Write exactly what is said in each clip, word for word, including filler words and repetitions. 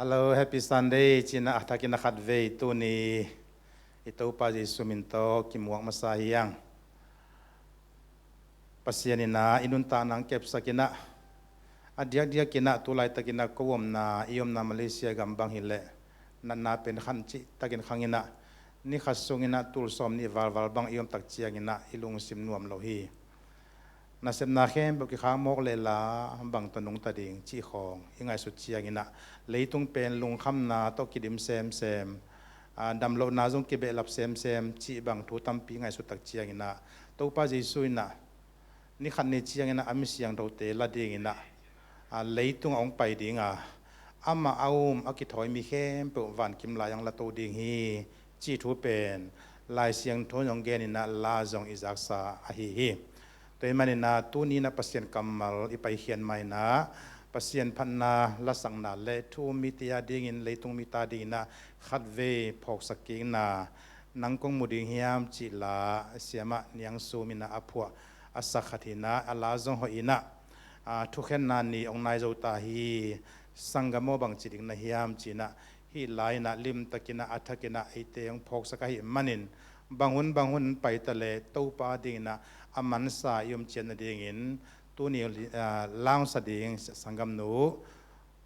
Hello, Happy Sunday. Cina a thakin a khatvei tuni i Topa Jesu min tawh kimuak masa hi ang. Pasian ina i nuntakna ang kepsak ina, a diakdiak ina tu laitak ina ko omna, i omna Malaysia gam bang hileh natna pen khan cihtakin khang ina, ni khat sung ina tul sawm nih valval bang i om tak ciang ina i lungsim nuam lo hi. Nasepna khempeuh kikhak mawk leh la bang tawh nungta ding cih khawng i ngaihsut ciang ina, leitung pen lungkhamna tawh kidim semsem, a, damlohna zong kibehlap semsem cih bang thu tampi ngaihsut tak ciang ina, Topa Jesu ina ni khat ni ciang ina a mi siangthote la ding ina, a, leitung a hong pai ding a, amah a um a kithawi mi khempeuh vankim lai ang la to ding hi cih thu pen Lai Siangtho in hong gen ina, la zong i zaksa ahi hi. Tua ahih man ina tuni ina Pasian kammal i paikhiat ma ina, Pasian phatna lasakna leh thu um mite a dingin, leitung mite a ding ina khatvei phawksak kikna, nang kong mu ding hiam cih la, Siamah Niang Sum ina a phuah a sak khat hi ina, a la zong hoih ina, a, thukhenna ni hong nai zo ta hi. Sanggam aw, bangci ding na hiam ci ina, hih la ina limtak ina a thak ina eite hong phawksak ahih manin, bang hun bang hun pai ta leh Topa ding ina a mansa i om ciat nadingin tuni, a, la hong sa ding sanggamnu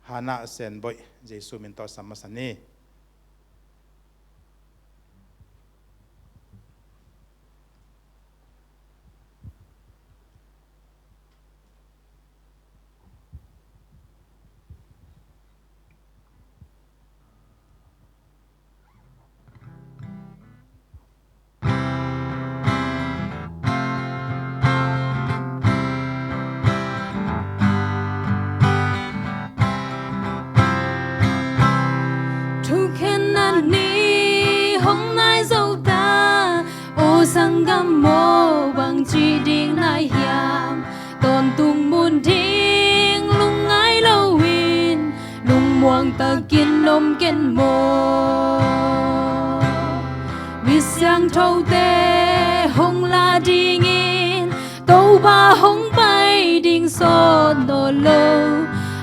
Hana Senboih, Jesu min tawh sam masa ni. Thukhenna ni hong nai zo ta, aw sanggam aw, bangci ding na hiam? Tawntung mun ding lungngai loin lungmuang takin om ken maw? Mi siangthote hong la dingin Topa hong pai ding sawt nawn lo.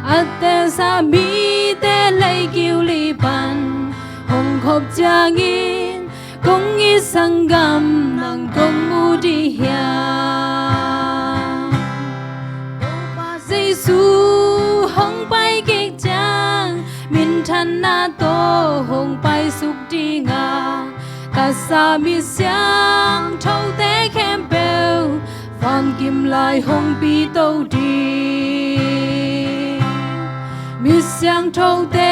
A tesa mite lei kiu li pan hong khop ciangin kong it sanggam nang kong mu ding hiam? Topa Jesu hong pai kik ciang minthanna tawh hong paisuk ding a, tasa mi siangthote khempeuh vankim lai hong pito ding. Mi siangthote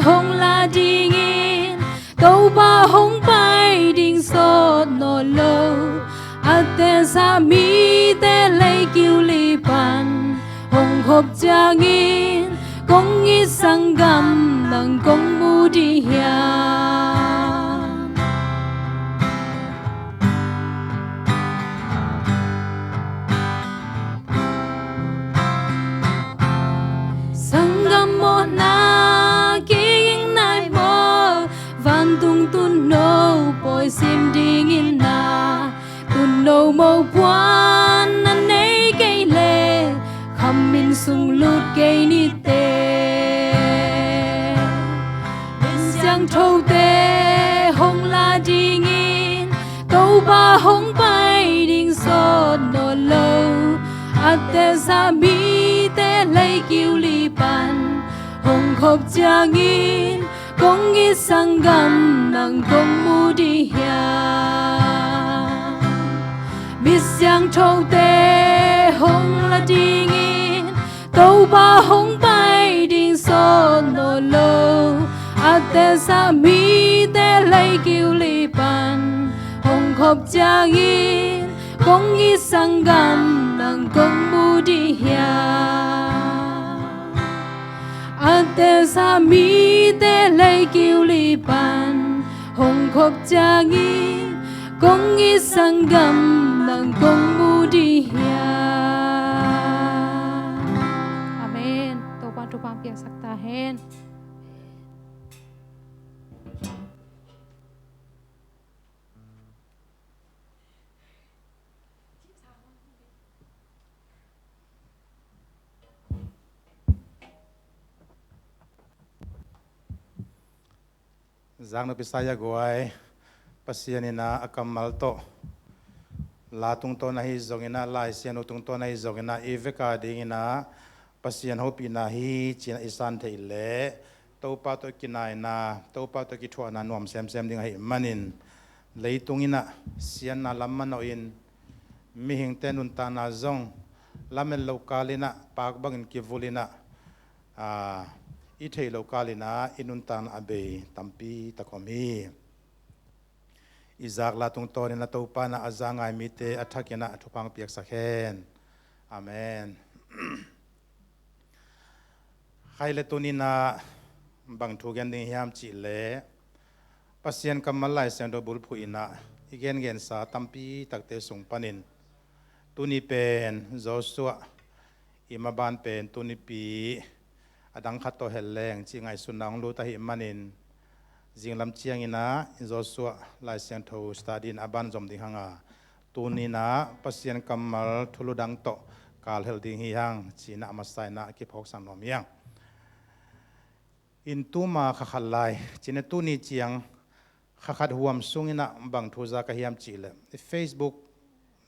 hong la dingin Topa hong pai ding sawt nawn lo. A tesa mite lei kiu li pan hong khop ciangin kong it sanggam nang kong mu ding hiam? Sanggam aw, na kiging nai maw? Vantung Tuuno pawi sim dingin na, Tuuno mopuan na nei kei leh khamin sunglut kei ni teh. Mi siangthote hong la dingin Topa hong pai ding sawt nawn lo. A tesa mite lei kiu li pan hong khop ciangin kong it sanggam nang kong mu ding hiam? Mi siangthote hong la dingin Topa hong pai ding sawt nawn lo. A tesa mite lei kiu li pan hong khop ciangin kong it sanggam nang kong mu ding hiam? A tesa mite lei kiu li pan hong khop ciangin kong it sanggam nang kong mu ding hiam? Amen. Topa thupha piaksak ta hen. Zaknop i sa-a guai, Pasian in ah a kammal tawh, la tungtawn ahi zongin ah, Lai Siangtho tungtawn ahi zongin ah, i vek a dingin ah Pasian hopihna hi ci-in ah i san theih leh, Topa tawh i kinaina, Topa tawh i kithuahna nuam semsem ding ahih manin, leitung in ah siatna lam manawhin, mihingte nuntakna zong lamet lo kal in ah, paak bangin kivul in ah, aa, i theih loh kal in ah i nuntakna a bei tampi tak om hi. I zak la tungtawn in ah Topa in ah a za ngai mite a thak in ah thupha hong piaksak hen. Amen. Khai le tuni-in ah bang thu gen ding hiam cih leh, Pasian kammal Lai Siangtho bulphuh in ah i gengensa tampi takte sung panin, tuni pen Joshua, i maban pen tunipi a dang khat tawh hel leng cih ngaihsutna hong lut ahih manin, zinglam ciangin ah Joshua Lai Siangtho study in a ban zom ding hang a, tuni-in ah Pasian kammal thulu dang tawh kalhel ding hi hang ci-in ah a masa in ah kiphawksak nuam hi hang. In tuma kha khat lai, ci-in ah tuni ciang kha khat huam sungin ah bang thu za ka hiam cih leh, Facebook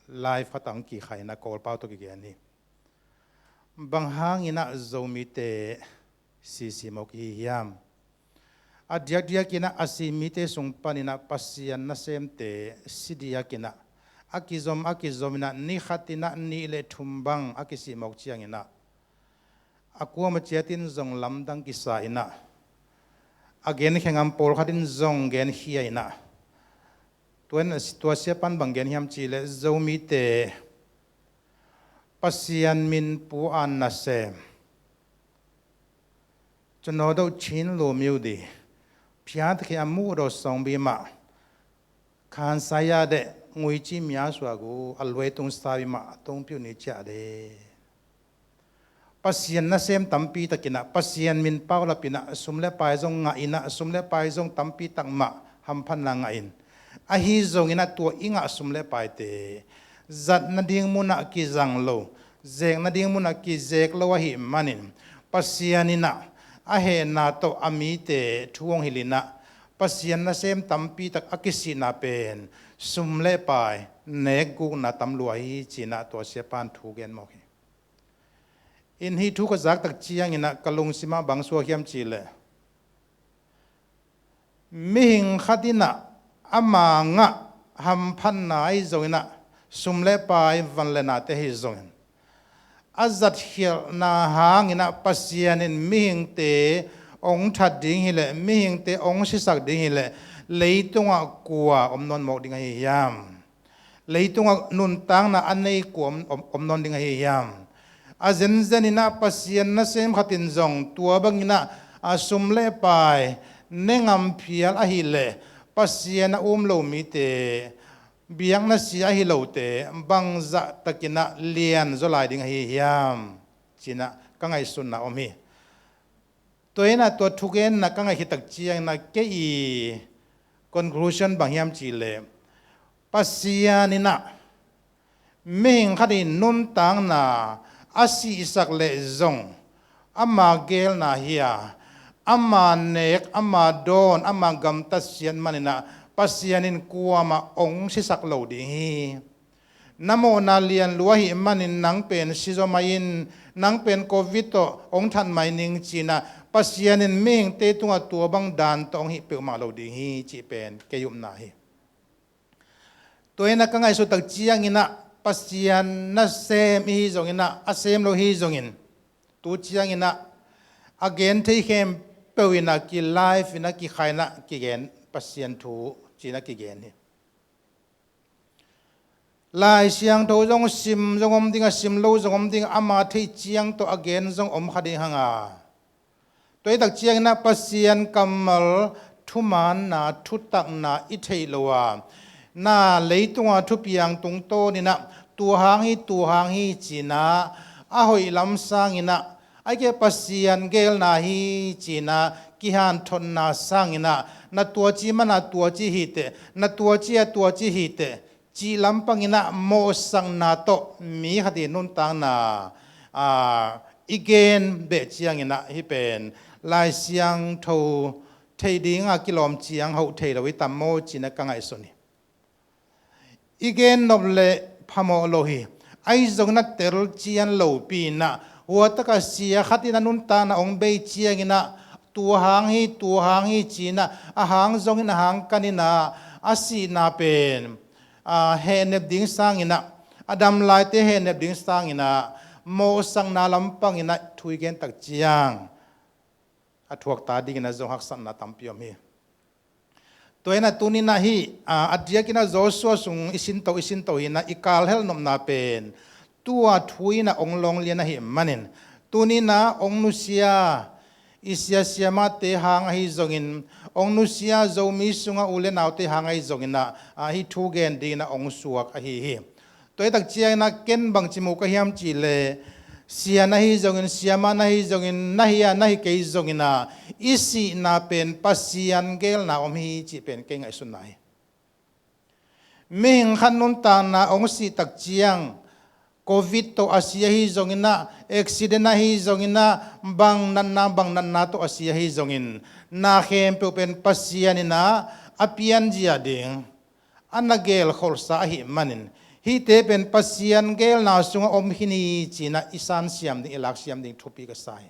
live khat ah hong kikhai in ah Kawlpau tawh kigen hi. Bang hangin ah Zomite sisi mawk i hi hiam? A diakdiakin ah a si mite sung panin ah Pasian nasemte si diakin ah a kizom, a kizom in ah ni khat in ah nih le thum bang a kisih mawk ciangin ah, a kuama ciatin zong lamdang kisa in ah, a genkhe ngam pawlkhat in zong genkhia in ah, tua in, tua siapa'n bang gen hiam cih leh, Zomite Pasian min pua-in nasem, ကျွန်တော်တို့ ချင်းလူမျိုးတွေ ဘုရားသခင်အမှုတော်ဆောင်ပြီးမှ ခံစားရတဲ့ ငွေကြေးများစွာကို အလွဲသုံးစားပြီးမှ အသုံးပြုနေကြတယ်။ Pasian nasem tampi takin ah, Pasian min paulap in ah, sum le pai zong ngah in ah, sum le pai zong tampi tak mah hamphatna ngah in, ahi zongin ah tua i ngah sum le paite zat nading mun ah kizang lo, zek nading mun ah kizek lo ahih manin, Pasian in ah a hehna tawh a mite thu hong hilh in ah, Pasian nasem tampi tak a kisihna pen sum le pai nekgukna tam lua hi ci-in ah tua siapa'n thu gen mawk hi. In hih thu ka zak tak ciangin ah ka lungsim ah bang suak hiam cih leh, mihing khat in ah ama ngah hamphatna ahi zongin ah, sum le pai, van le nate ahi zongin, a zatkhialhna hangin ah Pasian in mihingte hong that ding hi leh, mihingte hong sisak ding hi leh, leitungah kua om nawn mawk ding ahi hiam? Leitungah nuntakna a nei kua om, om, om nawn ding ahi hiam? A zenzen in ah Pasian nasem khat in zong tua bangin ah a sum le pai ne ngam phial ahih leh, Pasian a um lo mite, biakna sia ahi lote bangzah takin ah lianzaw lai ding ahi hiam? Ci-in ah ka ngaihsutna om hi. Tua in ah tua thugenna ka ngaih khit tak ciangin ah kei i conclusion bang hiam cih leh, Pasian in ah mihing khat i nuntakna a sihsak leh zong, ama geelna hi a, ama nek, ama dawn, ama gamtat siat manin ah Pasian in kuamah hong sisak lo ding hi. Na mawhna lian lua ahih manin nang pen sizaw mai in, nang pen covid tawh hong that mai ning ci-in ah Pasian in mihingte tungah tua bang dan tawh hong hih peuhmah lo ding hi cih pen kei upna hi. Tua in ah ka ngaihsut tak ciangin ah Pasian nasem i hi zongin ah, a sem lo hi zongin, tu ciangin ah a gen thei khempeuh in ah ki live in ah kikhai in ah kigen Pasian thu ci-in ah kigen hi. Lai Siangtho zong sim zong om ding a, sim lo zong om ding a, ama theih ciang tawh a gen zong om kha ding hang a. Tua hi tak ciangin ah Pasian kammal thumaanna, thutakna i theih lo a, na leitunga thupiang tungtawnin ah tua hang hi, tua hang hi ci-in ah a hoih lam sangin ah, ahih kei leh Pasian geelna hi ci-in ah kihanthotna sangin ah, na tua ci man a tua ci hi teh, na tua ci a tua ci hi teh, cih lam pangin ah mawhsakna tawh mi khat i nuntakna, aa, i gen beh ciangin ah hih pen Lai Siangtho thei dinga kilawm ciang hoh thei lo i tam maw ci-in ah ka ngaihsun hi. I gen nop leh phamawh lo hi. Ahi zongin ah tel cian lopi in ah, huatakah sia khat in a nuntakna hong bei ciangin ah, tua hang hi, tua hang hi ci-in ah, a hang zongin a hang kanin ah, a sihna pen, a, hehnep ding sangin ah, a dam laite hehnep ding sangin ah, mawhsakna lampangin ah thu i gen tak ciang a thuak ta dingin ah zong haksatna tampi om hi. Tua in ah tuni-in ah hih, a, a diakin ah Joshua sung i sinto, i sinto hi-in ah i kalhelh nopna pen tua thu in ah hong lawnglian ahih manin, tuni-in ah hong nusia i sia siamahte hang ahi zongin, hong nusia Zomi sungah u leh naute hang ahi zongin ah, a, hih thu gen dingin ah hong suak ahi hi. Tua hi tak ciangin ah ken bangci mu ka hiam cih leh, sia na hi zongin, siamah na hi zongin, na hi a na hi kei zongin ah, i sihna pen Pasian geelna om hi cih pen kei ngaihsutna hi. Mihing khat nuntakna hong sih tak ciang, covid tawh a si ahi zongin ah, accident ahi zongin ah, bang natna, bang natna tawh a si ahi zongin, na khempeuh pen Pasian in ah a pianzia ding a na gelkholhsa ahih manin, hihte pen Pasian geelna sungah om khin hi ci-in ah i sansiam ding, i laksiam ding thupi ka sa hi.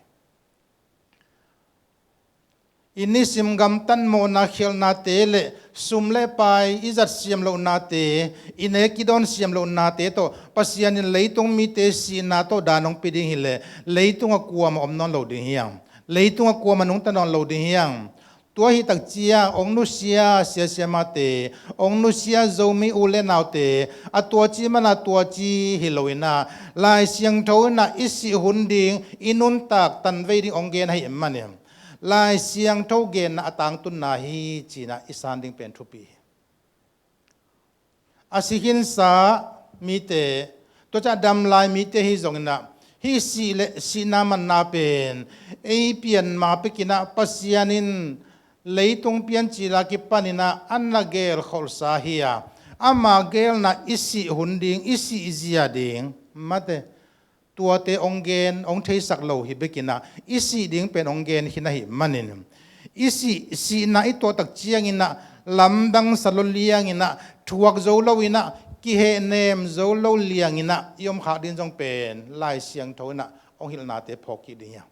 I nisim gamtat mawhna khialhnate leh sum leh pai i zat siam lohnate, i nek i dawn siam lohnate tawh Pasian in leitung mite sihna tawh dan hong pia ding hi leh, leitungah kuamah om nawn lo ding hiam? Leitungah kuamah nungta nawn lo ding hiam? Tua hi tak ciang hong nusia sia siamahte, hong nusia Zomi u leh naute, a tuaci man a tuaci hi lo-in ah, Lai Siangtho in ah i sih hun ding, i nuntak tanvei ding hong gen ahih manin, Lai Siangtho genna a tangtunna hi ci-in ah i san ding pen thupi hi. A si khinsa mite, tua ciang a dam lai mite hi zongin ah, hih sih leh sihna manna pen ei pian ma pekin ah Pasian in leitung piancil a kipanin ah a na gelkholhsa hi a, ama geelna i sih hun ding, i sih zia ding, mate, tuate hong gen, hong theisak lo hi bekin ah, i sih ding pen hong gen khin ahih manin, i sih, sihna i tuah tak ciangin ah, lamdang sa lo liangin ah, thuak zo lo-in ah, kihehnem zo lo liangin ah i om khak ding zong pen Lai Siangtho in ah hong hilhnate phawk kik ding hi a.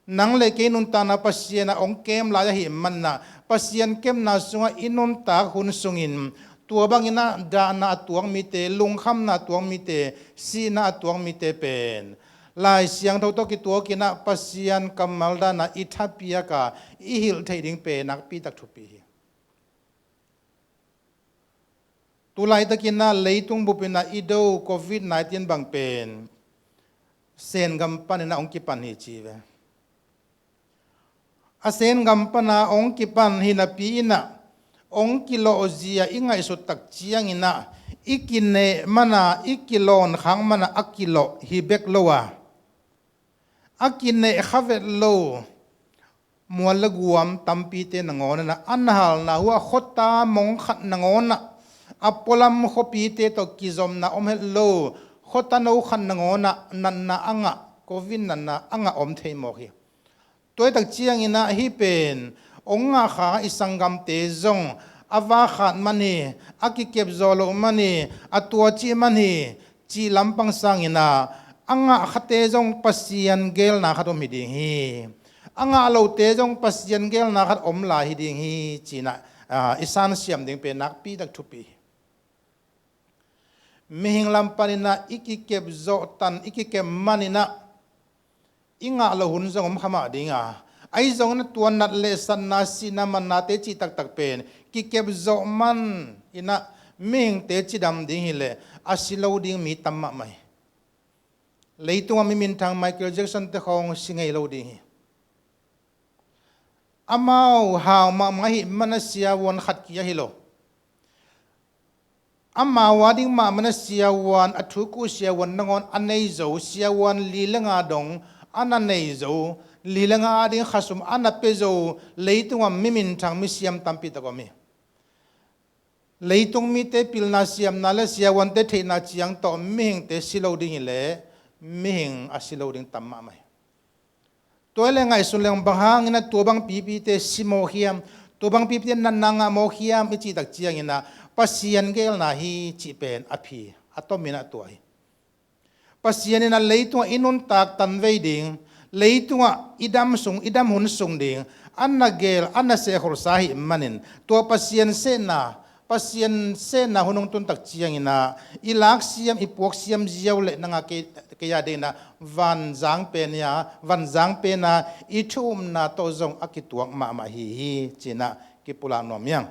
Nang leh kei nuntakna Pasian ah hong kem lai ahih manin ah, Pasian kepna sungah i nuntak hun sungin, tua bangin ah dahna a tuak mite, lungkhamna a tuak mite, sihna a tuak mite pen Lai Siangtho tawh kituakin ah Pasian kammal dan ah i thapiak a, i hilh theih ding pen nakpi tak thupi hi. Tu laitakin ah leitung bupin ah i do covid nineteen bang pen Sen gam panin ah hong kipan hi ci ve. A Sen gam pan a hong kipan hi napi-in ah, hong kilawh zia i ngaihsut tak ciangin ah, i kineh man a, i kilawn khak man a a kilawh hi bek lo a, a kineh kha vet lo mual le guam tampite nangawn in ah, a na halna uh ah khuata mong khat nangawn ah, a pualam khuapite tawh kizopna om het lo khuata no khat nangawn ah natna a ngah, covid natna a ngah om thei mawk hi. Tua hi tak ciangin ah hih pen hong ngah khak i sanggamte zong a va khat man hi, a kikep zawh loh man hi, a tuacih man hi, cih lampang sangin ah a ngah khate zong Pasian geelna khat om hi ding hi. A ngah lote zong Pasian geelna khat om lai hi ding hi ci-in ah, ah, i sansiam ding pen nakpi tak thupi hi. Mihing lam panin ah i kikep zawh tan, i kikep manin ah i ngah loh hun zong om kha mah ding a, ahi zongin ah tua nat leh satna, sihna mannate cih taktak pen kikep zawh manin ah mihingte cidam ding hi leh a si lo ding mi tam mahmah hi. Leitungah mi minthang Michael Jackson te khawng si ngei lo ding hi. Amau hau mahmah ahih man a siavuan khat kia hi lo. Amau ading mahmah a siavuan, a thuk uh siavuan nangawn a nei zo, siavuan li le nga dong a na nei zo, li le nga ading khasum a na pia zo, leitungah mi minthang mi siam tampi tak om hi. Leitung mite pilna siamna le siavuante theihna ciang tawh mihingte si lo ding hi leh mihing a si lo ding tam mahmah hi. Tua le ngaihsun leng bang hangin ah tua bang pipite si mawk hiam, tua bang pipite natna ngah mawk hiam i cih tak ciangin ah Pasian geelna hi cih pen a phi, a tomin ah tua hi. Pasian in ah leitungah i nuntak tanvei ding, leitungah i dam sung, i dam hun sung ding a na geel, a na sehkholhsa ahih manin tua Pasian sehna, Pasian sehna hun hong tun tak ciangin ah i laksiam, i puaksiam ziau le nang a kei, kei a dingin ah vanzang pen a, vanzang pen a i thu upna tawh zong a kituak mahmah hi hi ci-in ah kipulak nuam hi ing.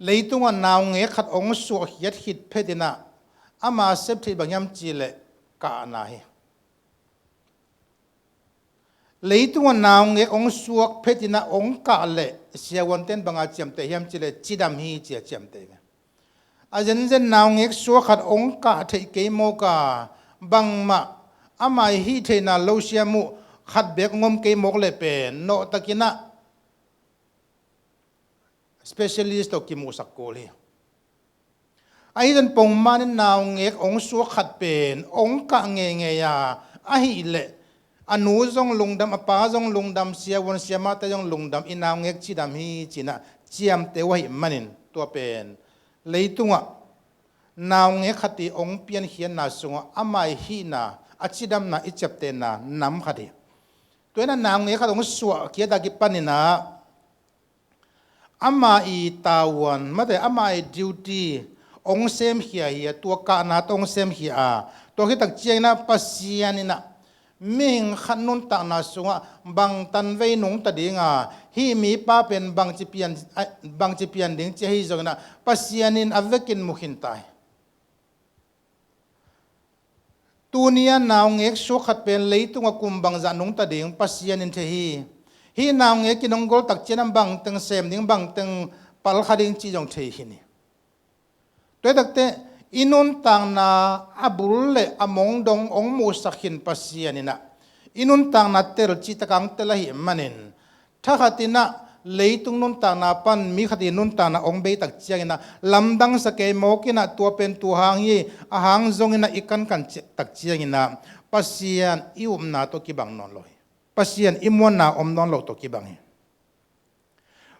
Leitungah naungek khat hong suahkhiat khit phetin ah ama sep theih bang hiam cih leh kahna hi. Leitungah naungek hong suak phetin ah hong kah leh siavuante'n bang a ciamteh hiam cih leh cidam hi ci-a ciamteh hi. A zenzen naungek suak khat hong kah theih kei mawk a, bangmah ama ii hih theihna lo siam uh khat beek hong om kei mawk leh pen nawhtakin ah specialist tawh kimuhsak kul hi. Ahi zongin pongman in naungek hong suak khat pen hong kah ngeingei a, ahih leh a nu zong lungdam, a pa zong lungdam, siavuan siamahte zong lungdam, i naungek cidam hi ci-in ah ciamteh uh ahih manin tua pen leitungah naungek khat ii hong piankhiatna sungah ama ii hihna, a cidamna i ciaptehna nam khat hi. Tua in ah naungek khat hong suahkhiat a kipanin ah ama ii tavuan, mate, ama ii duty hong semkhia hi a, tua kahna tawh hong semkhia a, tua khit tak ciangin ah Pasian in ah mihing khat nuntakna sungah bang tanvei nungta ding a, hih mipa pen bangci pian, a, bangci pian ding ci ahi zongin ah Pasian in a vekin mu khin ta hi. Tuni a naungek suak khat pen leitungah kum bangzah nungta ding Pasian in thei hi. Hih naungek in hong gol tak ciangin ah bangteng sem ding, bangteng palkha ding cih zong thei khin hi. Tua hi takteh i nuntakna a bul le a mong dong hong muhsak khin Pasian in ah i nuntakna tel cihtak a hong tel ahih manin thakhat in ah leitung nuntakna pan mi khat ii nuntakna hong bei tak ciangin ah lamdangsa kei mawk in ah tua pen tua hang hi, a hang zongin ah i kankan ci-, tak ciangin ah Pasian i upna tawh kibang nawn lo hi. Pasian i muanna om nawn loh tawh kibang hi.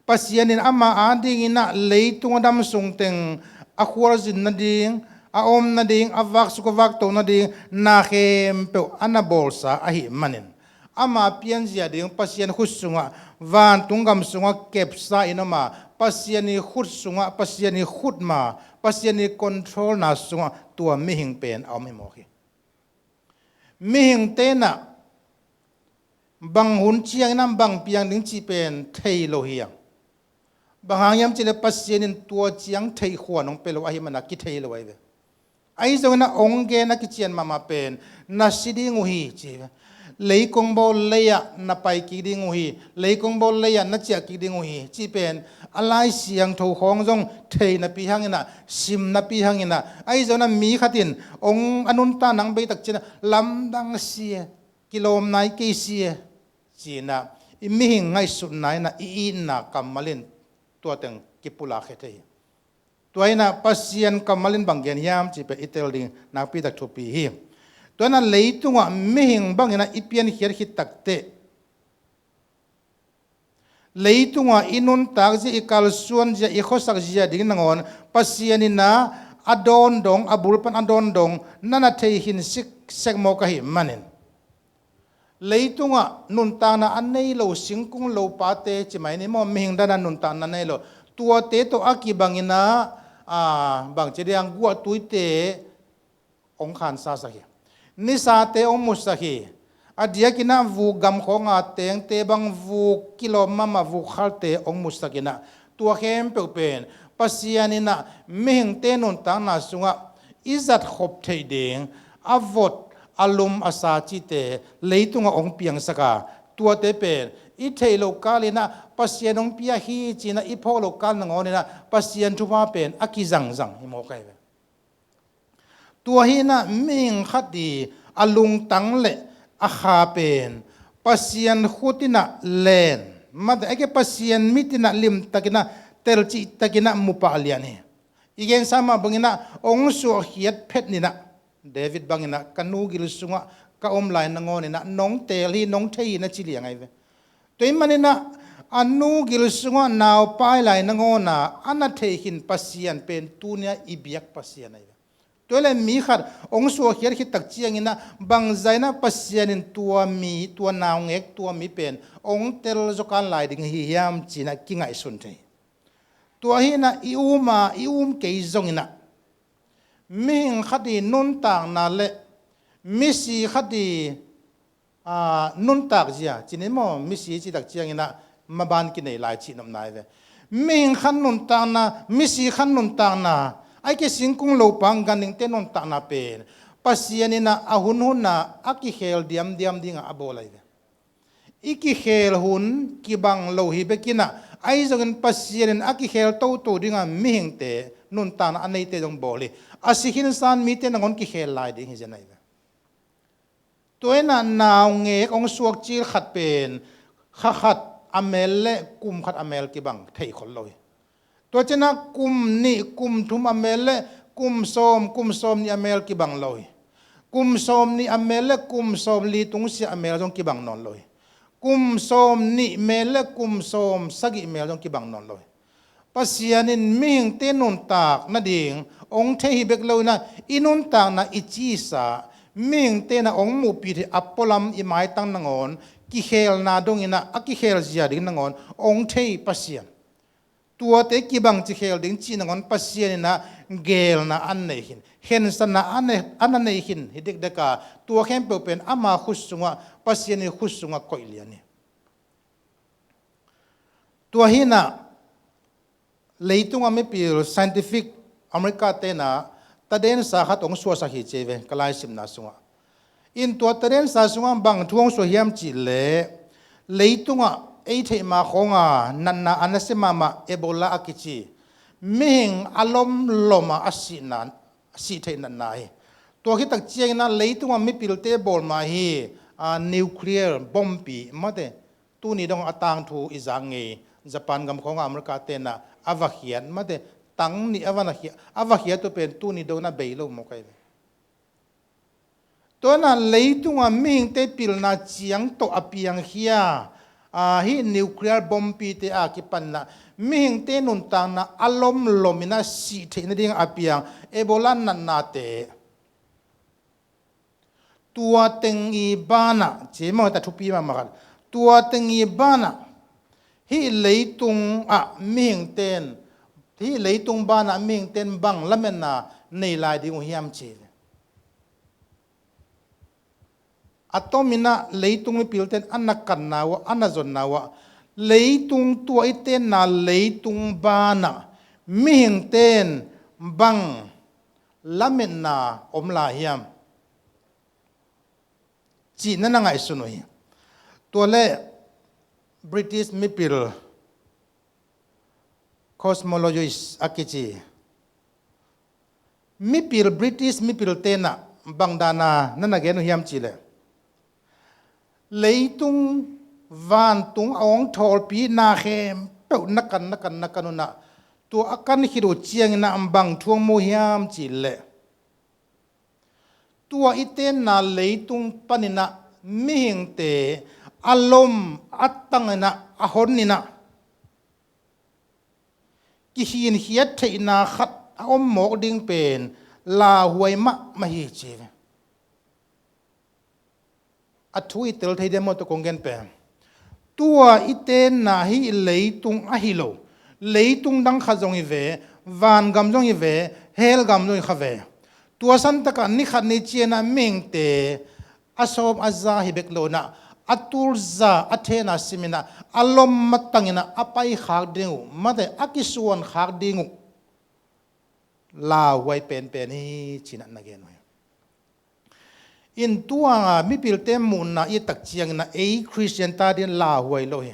Pasian in ama adingin ah leitung a dam sung teng a khualzin nading, a om nading, a vaksuk a vakto nading na khempeuh a na bawlsa ahih manin ama pianzia ding Pasian khut sungah, vantung gam sungah kepsa in om a, Pasian ii khut sungah, Pasian ii khut ma, Pasian ii controlna sungah tua mihing pen a om hi mawk hi. Mihingte in ah bang hun ciangin ah bang piang ding cih pen thei lo hi a. Bang hang hiam cih leh Pasian in tua ciang theih khuan hong pia lo ahih manin ah kithei lo ahi ve. Ahi zongin ah hong gen a kician mahmah pen na si ding uh hi ci hi ve. Leikong bawl lei-ah na pai kik ding uh hi, leikong bawl lei-ah na ciah kik ding uh hi cih pen a Lai Siangtho khawng zong thei napi hangin ah, sim napi hangin ah, ahi zongin ah mi khat in hong a nuntakna hong bei tak ciangin ah lamdang si e, kilawm nai kei si e ci-in ah i mihing ngaihsutna in ah i itna kammal in tua teng kipulak khia thei hi. Tua in ah Pasian kammal in bang gen hiam cih pen i tel ding nakpi tak thupi hi. Tua in ah leitungah mihing bangin ah i piankhiat khit takteh leitungah i nuntak zia, i kalsuan zia, i khuasak zia ding nangawn Pasian in ah a dawn dong, a bul pan a dawn dong na na thei khin sik sek mawk ahih manin leitungah nuntakna a nei lo, singkung lopate ci mai ni maw, mihing dan a nuntakna nei lo, tuate tawh a kibangin ah, a, bangci diang, guahtuite hong khansasak hi. Nisate hong musak hi. A diakin ah vuk gam khawng a tengte bang vuk kilawm mahmah, vuk khalte hong musak in ah tua khempeuh pen Pasian in ah mihingte nuntakna sungah i zat khop theih ding a vot, a lum, a sa cihte leitungah hong piangsak a, tuate pen i theih loh kal in ah Pasian hong pia hi ci-in ah i phawk loh kal nangawn in ah Pasian thupha pen a kizangzang hi mawk ahi ve. Tua hi in ah mihing khat ii a lungtang le a kha pen Pasian khut in ah len, mate, a ke Pasian mit in ah limtakin ah, telcihtakin ah mu pah lian hi. I gensa mah bangin ah hong suahkhiat phet in ah David bangin ah ka nu gil sungah ka om lai nangawn inah nong teel hi, nong thei hi na ci liang ahi ve. Tua ahih maninah a nu gil sungah naupai lai nangawna a na thei khin Pasian pen tunia i biak Pasian ahi ve. Tua le mi khat hong suahkhiat khit tak cianginah bangzah inah Pasian in tua mi, tua naungek, tua mi pen hong tel zawkan lai ding hi hiam cinah kingaihsun thei. Tua hinah i um a, i um kei zonginah mihing khat i nuntakna le misi khat i, aa, nuntak zia, cin in maw, misi citak cianginah maban kinei lai cih nopna hi ve. Mihing khat nuntakna, misi khat nuntakna, aike singkung lopa ganhingte nuntakna pen Pasian inah a hunhunna a kikhel diamdiam dingah a bawl ahi ve. I kikhel hun kibang lo hi bekinah, ahi zongin Pasian in a kikhel toto dingah mihingte nuntakna a neite zong bawl hi. A si khinsan mite nangawn kikhel lai ding hi zen ahi ve. Tua inah naungek hong suak cil khat pen kha khat a mel le kum khat a mel kibang thei khol lo hi. Tua cianah kum nih, kum thum a mel le kum sawm, kum sawm nih a mel kibang lo hi. Kum sawm nih a mel le kum sawm li tungsiah a mel zong kibang nawn lo hi. Kum sawm nih mel le kum sawm sagih mel zong kibang nawn lo hi. Pasian in mihingte nuntak nading hong thei hi bek lo inah i nuntakna i cisa, mihingte na hong muhpih thei a pualam i maitang nangawn kikhelna donginah a kikhel zia ding nangawn hong thei Pasian. Tuate kibang ci khel ding cih nangawn Pasian inah geelna an nei khin, khensatna an nei, an a nei khin hi dekdeka, tua khempeuh pen ama khut sungah, Pasian i khut sungah koih lian hi. Tua hinah leitungah mipil scientific America tenah tadensa khat hong suahsak hi ci ve ka laisimna sungah. In tua tadensa sungah bang thu hong suah hiam cihleh, leitungah ei theih ma khawnga natna a nasia mahmah Ebola a kici mihing a lomlomah a sihna, a sih theih natna hi. Tua khitak cianginah leitungah mipilte bawl mah hi, a, nuclear bompi mate, tuni dong a tangthu i zak ngei Japan gam khawnga America tenah a va khiat mate, tang nih a va na khiat, a va khiat uh pen tuni dong na bei lo mawk ahi ve. Tua inah leitungah mihingte pilna ciang tawh a piangkhia, aa, hih nuclear bombpite a kipanna mihingte nuntakna a lomlom inah sih theih nading a piang Ebola natnate. Tua teng i banah, ci mawh ta thupi mahmah khat. Tua teng i banah, hih leitung ah mihingten, hih leitung banah mihingten bang lametna nei lai ding uh hiam ci. A tominah leitung mipilten a na kanna uh ah, a na zonna uh ah, leitung tua i tenna leitung banah mihingten bang lametna om lai hiam? Cih na na ngaihsun uh hi. Tua le British mipil cosmologist a kici mipil, British mipil tenah bang dana na na gen uh hiam cihleh, leitung vantung a hong thawlpi na khempeuh na kan, na kan, na kan unah, tua a kan khit uh cianginah bang thu hong mu hiam cihleh, tua i tenna leitung paninah mihingte a lom a tanginah a honinah kikhinkhiat theihna khat a om mawk ding pen lauhuai mahmah hi ci ve. A thu i tel thei diam maw, tua kong gen pen. Tua i tenna hih leitung ahi lo, leitung dang khat zong hi ve, vangam zong hi ve, hell gam zong hi kha ve. Tua santakah ni khat ni cianah mihingte a sawm a za hi bek lo inah, a tulza a thena siminah, a lom a tanginah a paikhak ding uh mate, a kisuankhak ding uh lauhuai penpen hi cinah na gen uh hi. In tua mipilte muhna i tak cianginah ei Khristian ta dingin lauhuai lo hi.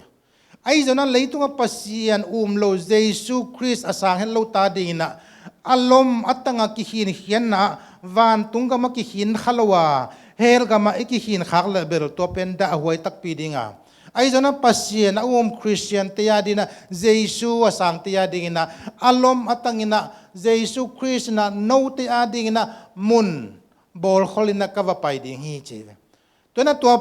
Ahi zonah leitungah Pasian um lo Jesu Khrist a sang het lo ta dinginah a lom a tangah kikhinkhiatna ah vantung gamah kikhin kha lo a, hell gamah i kikhinkhak leh bel tua pen dahhuai takpi dinga. Ahi zonah Pasian a um Khristiante a dinginah, Jesu a sangte a dinginah a lom a tanginah Jesu Khrist inah note a dinginah mun bawlkholinah ka va pai ding hi ci ve. Tua na tua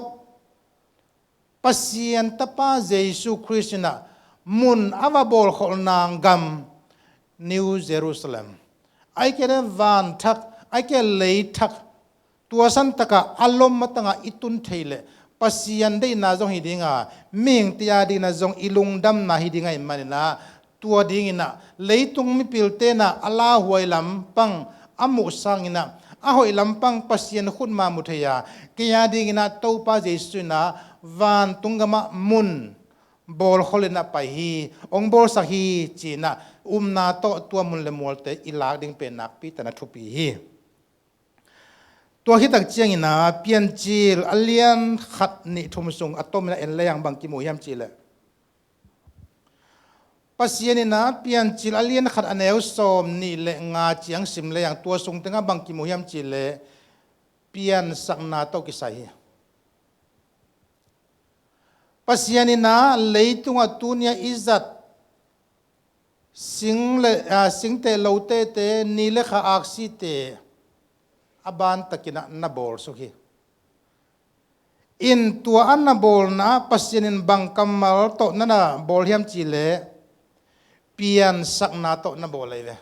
Pasian Tapa Jesu Khrist in ah mun a va bawlkholhna gam New Jerusalem, ahih kei leh vanthak, ahih kei leh leithak, tua santakah a lom matangah i tun thei leh Pasian deihna zong hi dinga, mihingte a dingin ah zong i lungdamna hi ding ahih manin ah, tua dingin ah leitung mipilte in ah a lauhuai lampang a muh sangin ah a hoih lampang Pasian khut mah mu thei a, kei a dingin ah Topa Jesu in ah vantung gamah mun bawlkholh in ah pai hi, hong bawlsak hi ci-in ah upna tawh tua mun le mualte i lak ding pen nakpi takin a thupi hi. Tua khit tak ciangin ah Piancil a lian khat, nih, thum sung a tomin ah en lehang bang kimu hiam cih leh, Pasian in ah Piancil a lian khat a neu sawm nih le nga ciang sim lehang tua sung tengah bang kimu hiam cih leh piansakna tawh kisai hi. Pasian in ah leitungah tuni-a i zat sing le, ah, singteh lotehte, ni le kha aksite a ban takin ah na bawlsuk hi. In tua a na bawlna ah Pasian in bang kammal tawh na na bawl hiam cih leh piansakna tawh na bawl ahi ve.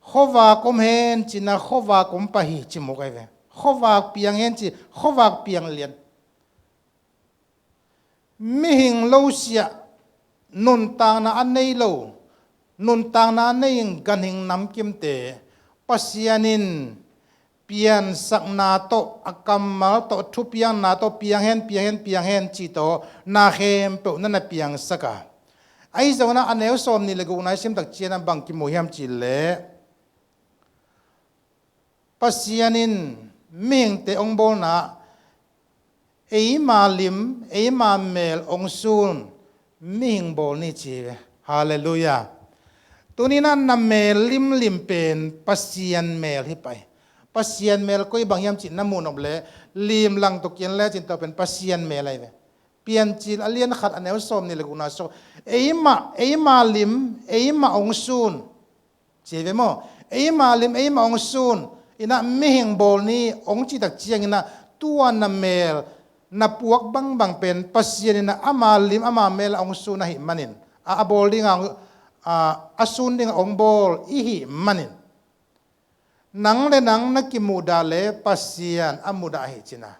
Khuavak om hen ci-in ah khuavak om pah hi ci mawk ahi ve. Khuavak piang hen ci, khuavak piang lian. Mihing lo siah, nuntakna a nei lo, nuntakna a nei ganhing namkimte Pasian in piansakna tawh, a kammal tawh, thupiakna tawh, piang hen, piang hen, piang hen ci tawh na khempeuh na na piangsak a. Ahi zongin ah a neu sawm nih le gukna i sim tak ciangin ah bang kimu hiam cih leh, Pasian in mihingte hong bawlna ah eima lim, eima mel hong sun mihing bawl ni ci hi ve. Halleluiah. Tuni-in ah na mel limlim pen Pasian mel hi pah hi. Pasian mel koi bang hiam cih na muh nop leh limlang tawh ki-en lecin tua pen Pasian mel ahi ve. Piancil a lian khat a neu sawm nih le gukna sung, eima, eima lim, eima hong sun ci hi ve maw? Eima lim, eima hong sun in ah mihing bawl ni hong cih tak ciangin ah tua na mel, na puak bangbang pen Pasian in ah ama lim, ama mel ah hong sun ahih manin, a, a bawl dingah, a, a sun dingah hong bawl i hih manin, nang le nang na kimuhdah leh Pasian a muhdah hi ci-in ah,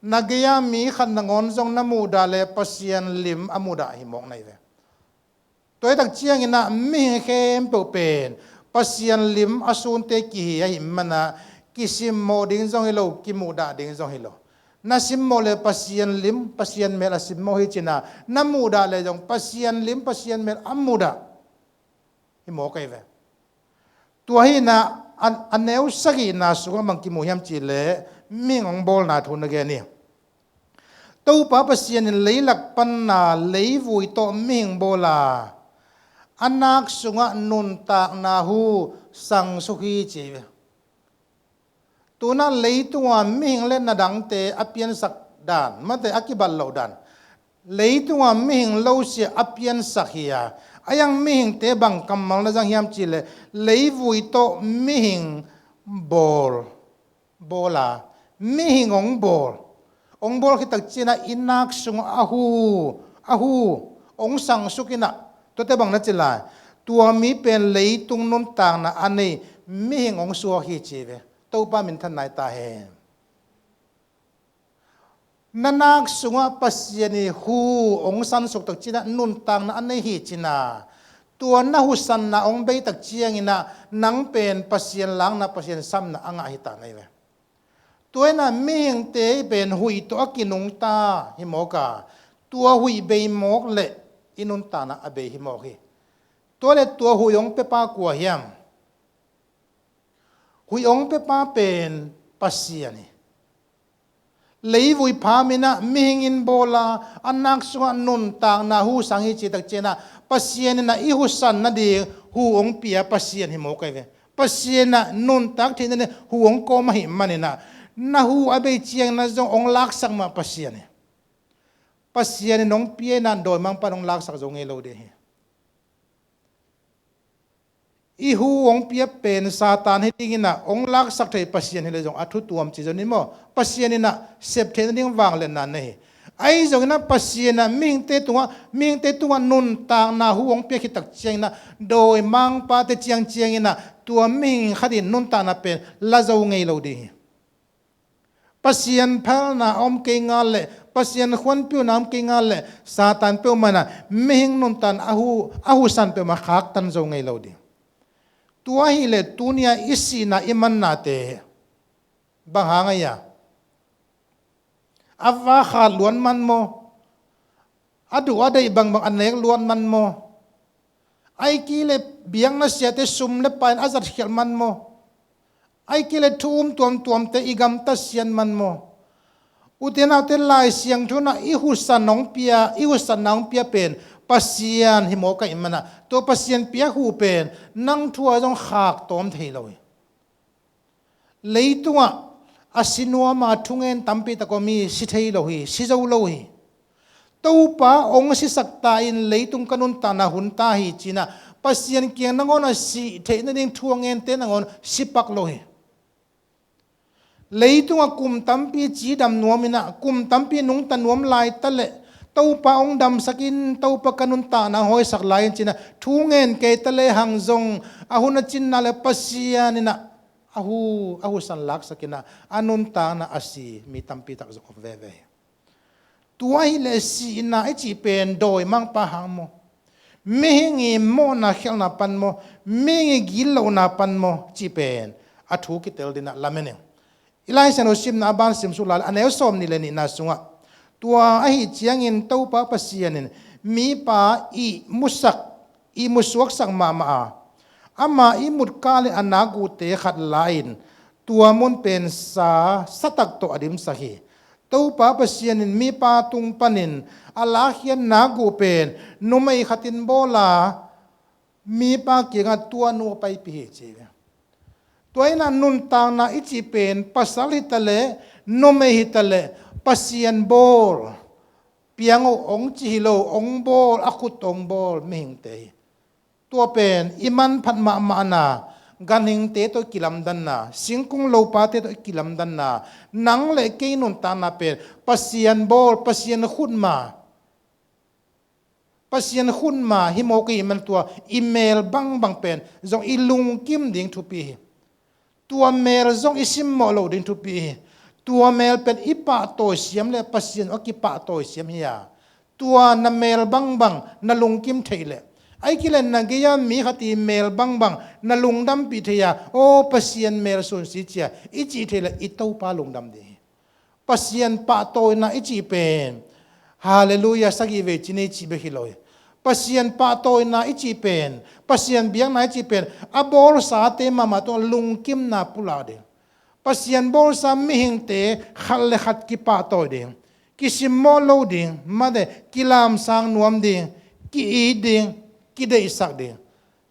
na gei-a mi khat nangawn zong na muhdah leh Pasian lim a muhdah hi mawk na hi ve. Tua hi tak ciangin ah mihing khempeuh pen Pasian lim a sunte kihi ahih manin ah kisimmawh ding zong hi lo, kimuhdah ding zong hi lo. Na simmawh leh Pasian lim, Pasian mel a simmawh hi ci-in ah, na muhdah leh zong Pasian lim, Pasian mel a muhdah hi mawk ahi ve. Tua hi-in ah a, a neu sagihna sungah bang kimu hiam cih leh mihing hong bawlna thu na gen hi. Topa Pasian in leilak panin ah leivui tawh mihing bawl a, a nak sungah nuntakna hu sangsuk hi ci hi ve. Tu-in ah leitung a mihing le na dangte a piansak dan, mate, a kibat loh dan, leitung a mihing lo siah a piansak hi a, a iang mihingte bang kammal na zang hiam cih leh leivui tawh mihing bawl, bawl a, mihing hong bawl. Hong bawl khit tak ciangin ah i nak sungah a hu, a hu hong sangsuk in ah, tuate bang na ci lai, tua mi pen leitung nuntakna a nei mihing hong suak hi ci hi ve. Topa minthanna hi ta hen. Na nak sungah Pasian ii hu hong sangsuk tak ciangin ah nuntakna a nei hi ci-in ah, tua na hu sanna hong bei tak ciangin ah nang pen Pasian lakna, Pasian samna a ngah hi ta na hi ve. Tua hi-in ah mihingte pen huih tawh a kinungta hi mawk a, tua huih bei mawk leh i nuntakna a bei hi mawk hi. Tua leh tua huih hong piapa kua hiam? Huih hong piapa pen Pasian hi. Leivui pham in ah mihing in bawl a, a nak sungah nuntakna hu sang hi cih tak ciangin ah Pasian in ah i hu san nading hu hong pia Pasian hi mawk ahi ve. Pasian in ah nuntak theih nading hu hong kawm ahih manin ah, na hu a bei ciangin ah zong hong laksak mah Pasian hi. Pasian in hong pia in ah dawimangpa'n hong laksak zo ngei lo ding hi. i hu hong pia pen Satan hi dinginah hong laksak thei Pasian hi le zong a thu tuam ci zo ni maw? Pasian inah sep theih nading vangliatna nei hi. Ahi zonginah Pasian ah mihingte tungah, mihingte tungah nuntakna hu hong pia khit tak cianginah dawimangpate ciangcianginah tua mihing khat in nuntakna pen la zo ngei lo ding hi. Pasian phalna a om kei ngal leh, Pasian khuanpiuna a om kei ngal leh, Satan peuhmah inah mihing nuntakna a hu, a husan peuhmah khaktan zo ngei lo ding. Tua ahileh tunia i sihna i mannate bang hang a hia? A va khat luat man maw? A duh a deih bangbang a nek luat man maw? Ahih kei leh biakna siate sum le pai in a zatkhialh man maw? Ahih kei leh thu um tuamtuamte i gamtat siat man maw? Ute naute, Lai Siangtho inah i husan hong pia, i husan hong pia pen Pasian hi mawk ahih manah tua Pasian piak hu pen nang thu ah zong khak tawm thei lo hi. Leitungah a si nuam a thungen tampi tak om hi, si thei lo hi, si zo lo hi. Topa hong sisak ta in leitung ka nuntakna hun ta hi cinah Pasian kiang nangawn a sih theih nading thu a ngente nangawn si pak lo hi. Leitungah kum tampi cidam nuam inah, kum tampi nungta nuam lai ta leh, Topa hong damsak in, Topa ka nuntakna hong hawisak lai in cinah thu ngen kei ta lehang zong a hun a cinna le Pasian inah a hu, a husan laksak inah a nuntakna a si mi tampi tak zong om veve hi. Tua ahileh sihna i cih pen dawimangpa hang maw? Mihing i mawhna khialhna pan maw? Mihing i gitlohna pan maw? Cih pen a thu kitel dinah lamen ing. I Lai Siangtho simna a ban simsuk lai a neu sawm nih le nihna sungah, tua ahih ciangin Topa Pasian in mipa ihmusak, ihmusuaksak mahmah a, ama ihmut kalin a nakguhte khat la-in tua mun pen sa, satak tawh a dimsak hi. Topa Pasian in mipa tung panin a lakkhiat nakguh pen numei khatin bawl a, mipa kiangah tua nu a paipih hi ci hi. Tua inah nuntakna i cih pen pasal hitaleh, numei hitaleh, Pasian bawl, piang uh hong ci hi lo, hong bawl, a khut hong bawl mihingte hi. Tua pen i manphat mahmahna, ganhingte tawh i kilamdanna, singkung lopate tawh i kilamdanna, nang le kei nuntakna pen Pasian bawl, Pasian khutma, Pasian khutma hi mawk ahih man tua i mel bangbang pen zong i lungkim ding thupi hi. Tua mel zong i simmawh loh ding thupi hi. Tua mel pen i pahtawi siam le Pasian a kipahtawi siam hi a, tua na mel bangbang na lungkim theih leh, ahih kei leh na gei-a mi khat i mel bangbang na lungdampih thei a, aw Pasian mel sunsi cia i cih theih leh i Topa lungdam ding hi. Pasian pahtawina i cih pen, Halleluiah, sagih vei ci ni cih bek hi lo hi. Pasian pahtawina i cih pen, Pasian biakna i cih pen a bawlsate mahmah tungah lungkimna pulak ding. Pasian bawlsa mihingte khat le khat kipahtawi ding, kisimmawh lo ding, mate kilamsang nuam ding, ki-it ding, kideihsak ding.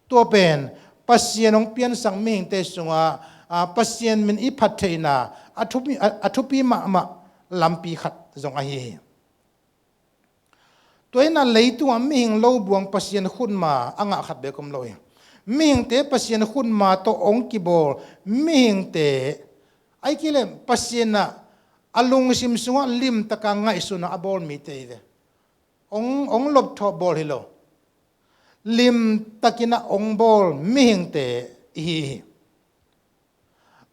Tua pen Pasian hong piansak mihingte sungah, a, Pasian min i phat theihna a thupi, a, a thupi mahmah lampi khat zong ahi hi. Tua inah leitungah mihing lo buang Pasian khutma a ngah khat bek om lo hi. Mihingte Pasian khutma tawh hong kibawl mihingte, ahih kei leh Pasian ah a lungsim sungah limtaka ngaihsuna a bawl mite hi ve. Hong, hong lopthawh bawl hi lo. Limtakinah hong bawl mihingte ihi hi.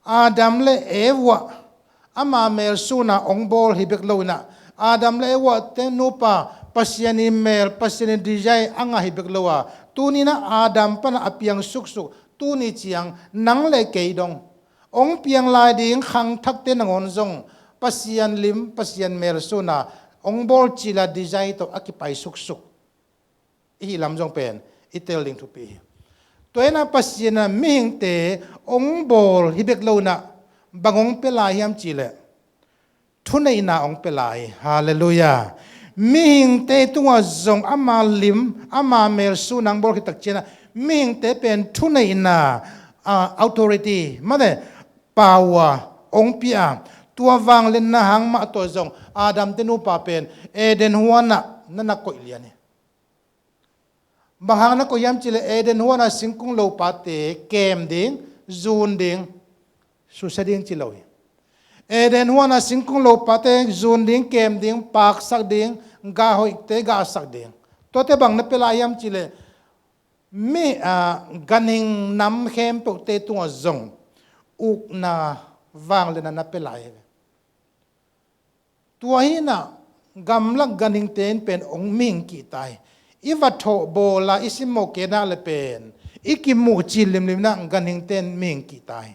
Adam le Eva ama mel suna hong bawl hi bek lo inah, Adam le Eva te nupa Pasian i mel, Pasian i design a ngah hi bek lo a, tuninah Adam pana a piang suksuk, tuni ciang nang le kei dong hong piang lai ding khangthakte nangawn zong Pasian lim, Pasian mel suna hong bawl cila design tawh a kipai suksuk ihi lam zong pen i tel ding thupi hi. Tua inah Pasian ah mihingte hong bawl hi bek lo inah bang hong pia lai hiam cih leh, thuneihna hong pia lai hi. Halleluiah. Mihingte tungah zong ama lim, ama mel suna hong bawl khit tak cianah mihingte pen thuneihna, a, authority, mate power hong pia a, tua vangliatna hang mah tawh zong Adam te nupa pen Eden huanah na na koih lian hi. Bang hang na koih hiam cih leh Eden huan a singkung lopate kem ding, zun ding, susia ding ci lo hi. Eden huan a singkung lopate zun ding, kem ding, paksak ding, gah hoihte gahsak ding. Tuate bang na pia lai hiam cih leh mi, ah, ganhing nam khempeuhte tungah zong ukna, vangliatna na pia lai hi. Tua hi inah gamlak ganhingte in pen hong mihing kihta hi. I va thawh bawl a i simmawh kei nak leh pen i kimuh cil limlim inah ganhingte in mihing kihta hi.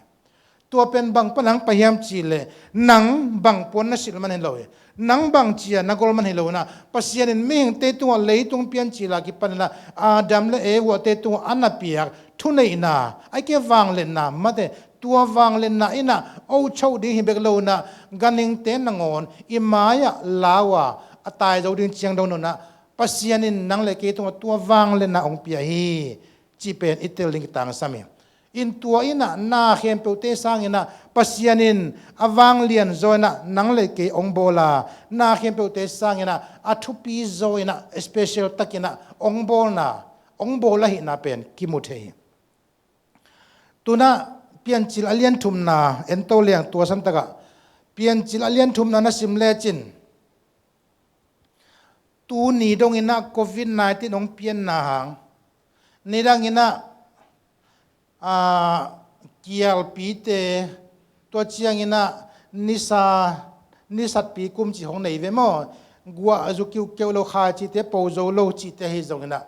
Tua pen bang pan hong pai hiam cih leh nang bang puan na silh man hi lo hi. Nang bang ci-a na gol man hi lo inah Pasian in mihingte tungah leitung piancil a kipan inah Adam le Evate tungah a na piak thuneihna, ahih kei leh vangliatna, mate, tua vangliatna inah ochoh ding hi bek lo inah ganhingte nangawn i mai-ah lau a, a tai zo ding ciang dong lo inah Pasian in nang le kei tungah tua vangliatna hong pia hi cih pen i tel ding kitangsam hi. In tua inah na khempeuhte sang inah Pasian in a vanglian zaw inah nang le kei hong bawl a, na khempeuhte sang inah a thupi zaw inah special tak inah hong bawlna, hong bawl ahihna pen kimu thei hi. Tu inah Piancil a lian thumna en to leng, tua san takah Piancil a lian thumna na sim lecin, tuni dong inah Covid nineteen hong pianna hang, nidang inah, ah, kialpite, tua ciang inah nisa, nisatpi kum cih hong nei ve maw? Guah zu kiuhkeuh lo, kha cihte po zo lo cihte ahi zong inah,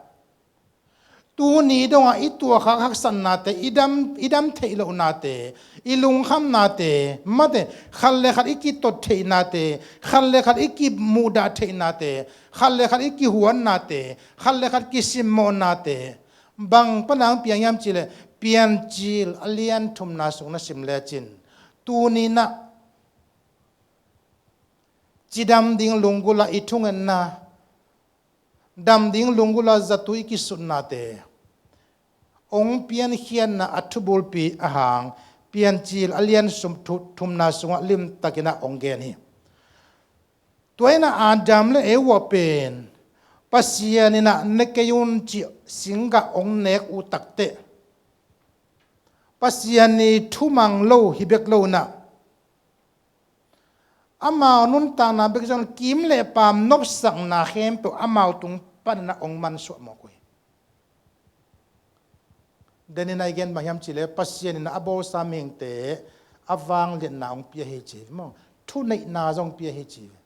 tuni dongah i tuahkhak haksatnate, i dam, i dam theih lohnate, i lungkhamnate, mate, khat le khat i kitot theihnate, khat le khat i kimuhdah theihnate, khat le khat i kihuannate, khat le khat kisimmawhnate, bang pan hong piang hiam cih leh Piancil a lian thumna sung na sim lecin, tuni inah cidam ding lunggulh a i thungetna, dam ding lunggulh a zatui kisutnate hong piankhiatna a thubulpi ahang Piancil a lian sum thu-, thumna sungah limtak inah hong gen hi. Tua inah Adam le Eva pen Pasian inah ne kei un cih singgah hong nek uh takteh, Pasian i thumang lo hi bek lo inah amau nuntakna bek zong kim le paam nopsakna khempeuh amau tung pan inah hong mansuah mawk uh hi. Den inah i gen bang hiam cih leh Pasian inah a bawlsa mihingte a vangliatna hong pia hi ci hi maw? Thuneihna zong pia hi ci hi.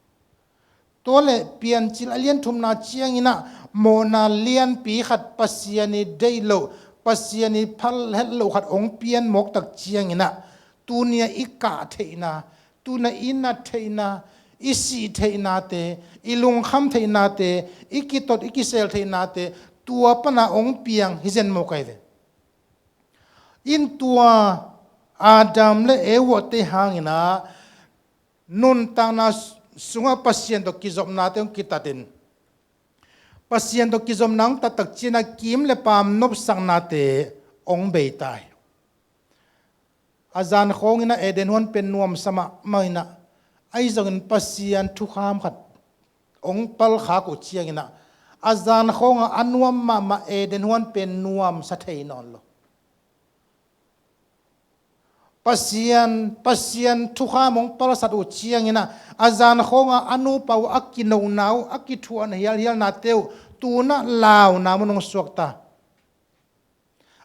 Tua leh Piancil a lian thumna ciang inah mawhna lianpi khat, Pasian i deih loh, Pasian i phal het loh khat hong pian mawk tak ciang inah tuni a i kah theihna, tuni a i nat theihna, i sih theihnate, i lungkham theihnate, i kitot i kisel theihnate, tua pan a hong piang hi zen mawk ahi ve. In tua Adam le Evate hang inah nuntakna sungah Pasian tawh kizopnate hong kitat in, Pasian tawh kizopna hong tat tak ciang inah kim le paam nopsaknate hong bei ta hi. A zan khawng inah Eden huan pen nuamsa mahmah inah, ahi zongin Pasian thukham khat hong palkhak uh ciang inah a zan khawngah a nuam mahmah Eden huan pen nuamsa thei nawn lo. Pasian, Pasian thukham hong palsat uh ciang inah a zan khawngah a nupa uh a kinona uh, a kithuah hialhialnate uh tu inah launa mun hong suak ta.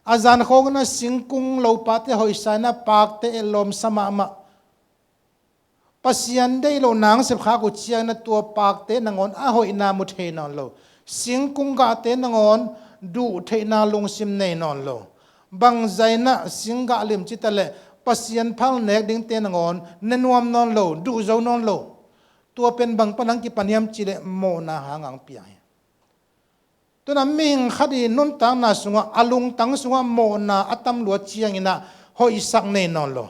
A zan khawng inah singkung lopate hoihsa inah pakte etlawmsa mahmah. Pasian deih loh nang sepkhak uh ciang inah tua pakte nangawn a hoihna mu thei nawn lo. Singkung gahte nangawn duh theihna lungsim nei nawn lo. Bangzah inah singgah lim ci ta leh Pasian phal nek dingte nangawn ne nuam nawn lo, duh zo nawn lo. Tua pen bang pan hong kipan hiam cih leh mawhna hang hong piang hi. Tu inah mihing khat i nuntakna sungah, a lungtang sungah mawhna a tam lua ciang inah hoihsak nei nawn lo.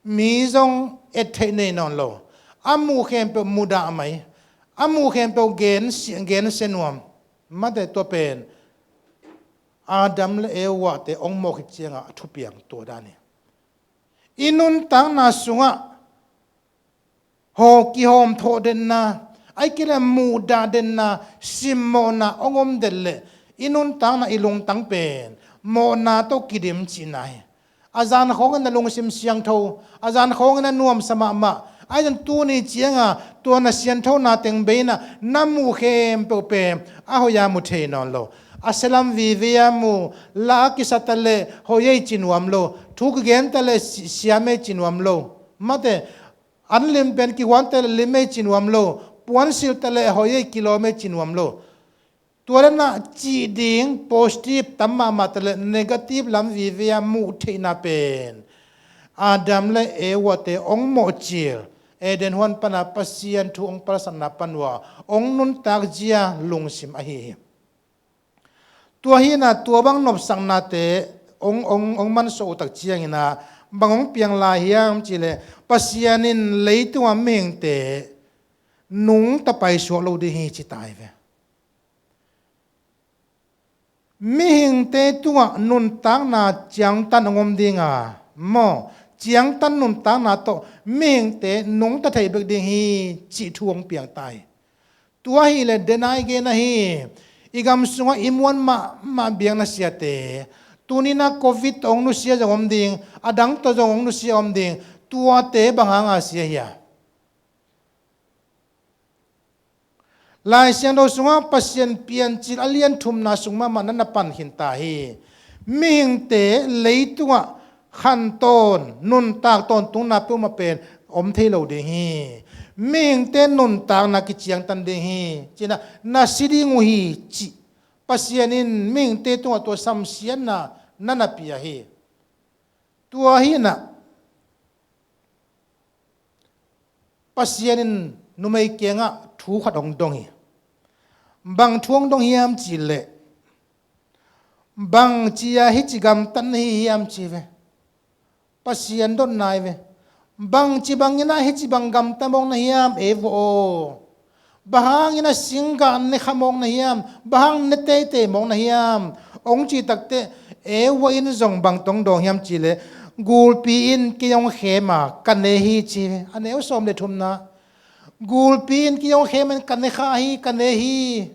Mi zong et theih nei nawn lo. A muh khempeuh mudah mai. A muh khempeuh gensia, gensia nuam. Mate, tua pen Adam le Evate hong mawh khit ciangah a thupiang tua dan hi. I nuntakna sungah haw kihawm thawh denna, ahih kei leh muhdah denna, simmawhna hong om den leh i nuntakna, i lungtang pen mawhna tawh kidim cihna hi. A zan khawngin na lungsim siangtho, a zan khawngin na nuamsa mahmah. Ahi zongin tuni cianga tua na sianthona teng bei-in na muh khempeuh pen a hoih-a mu thei nawn lo. A sialam vive-a mu, la a kisa taleh hoih ei ci nuam lo, thu kigen taleh si-, siam ei ci nuam lo. Mate, an lim pen kihuan taleh lim ei ci nuam lo, puansilh taleh hoih ei, kilawm ei ci nuam lo. Tua dan a cih ding positive tam mahmah taleh negative lam vive-a muh theihna pen Adam le Eva-te hong mawhcil Eden huan pana Pasian thu hong palsatna pan uh a hong nuntak zia lungsim ahi hi. Tua hi-in a tua bang nopsaknate hong, hong, hong mansuah uh tak ciangin a bang hong piang lai hiam cih leh Pasian in leitungah mihingte nungta paisuak lo ding hi ci ta hi ve. Mihingte tungah nuntakna ciangtan hong om ding a, maw, ciangtan nuntakna tawh mihingte nungta thei bek ding hi cih thu hong piang ta hi. Tua hi leh den a i gen ahi, i gam sungah i muan mahmah biakna siate, tuni-in a covid tawh hong nusia zong om ding, a dang tawh zong hong nusia om ding, tuate bang hanga sia hia? Lai Siangtho sungah Pasian Piancil a lian thumna sung mahmah na na pan khin ta hi. Mihingte leitungah khantawn, nuntak tawntungna peuhmah pen om thei lo ding hi. Mihingte nuntakna kiciangtan ding hi. Ci-in a na si ding uh hi cih Pasian in mihingte tungah tua samsiatna na na pia hi. Tua hi-in a Pasian in numei kiangah thu khat hong dong hi. Bang thu hong dong hiam cih leh, bangci-a hici gamtat na hi hiam ci ve. Pasian dotna hi ve. Bangci bangin a hici bang gamta mawk na hiam Eva aw? Bang hangin a singgah ne kha mawk na hiam? Bang hang ne teitei mawk na hiam? Hong cih takteh Eva in zong bang tawh hong dawng hiam cih leh, gulpi in kei hong khem a ka ne hi ci ve. A neu sawm le thumna. Gulpi in kei hong khem a ka ne kha hi, ka ne hi.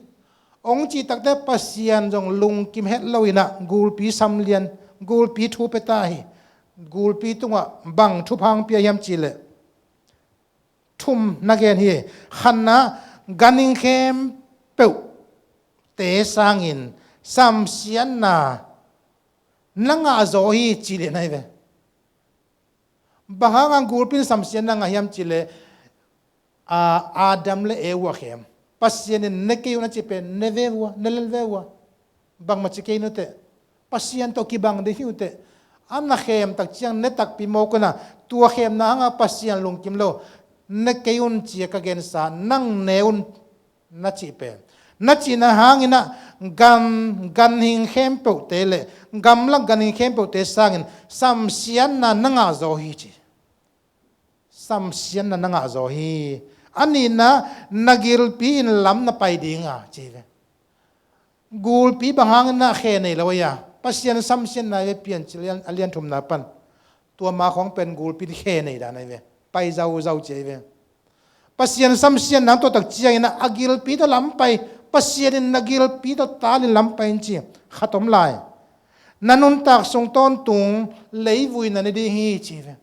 Hong cih takteh Pasian zong lungkim het lo-in a gulpi samlian, gulpi thu pia ta hi. Gulpi tungah bang thupha hong pia hiam cih leh, thum na gen hi. Khatna, ganhing khempeuhte sangin samsiatna na ngahzaw hi ci lian ahi ve. Bang hanga gulpi in samsiatna ngah hiam cih leh, a, Adam le Eva khem. Pasian in ne kei un a cih pen ne ve uh a, ne lel ve uh a. Bangmah ci kei un uh teh. Pasian tawh kibang ding hi uh teh. A na khem tak ciang ne takpi mawk un a, tua khemna hanga Pasian lungkim lo. Ne kei un ci-a ka gensa, nang ne un na cih pen, na cihna hangin a gan, ganhing khempeuhte le gamlak ganhing khempeuhte sangin samsiatna na ngahzaw hi ci. Samsiatna na ngahzaw hi. A nihna, na gilpi in lam na pai ding a ci ve. Gulpi bang hangin a khe nei lo ahi a? Pasian samsiatna hi ve, Piancil a lian thumna pan. Tua ma khawng pen gulpi in khe nei dan ahi ve. Pai zauzau ci ahi ve. Pasian samsiatna tua tak ciangin a gilpi tawh lam pai. Pasian in na gilpi tawh talin lam pai in ci. Khat om lai. Na nuntak sung tawntung leivui na ne ding hi ci ve.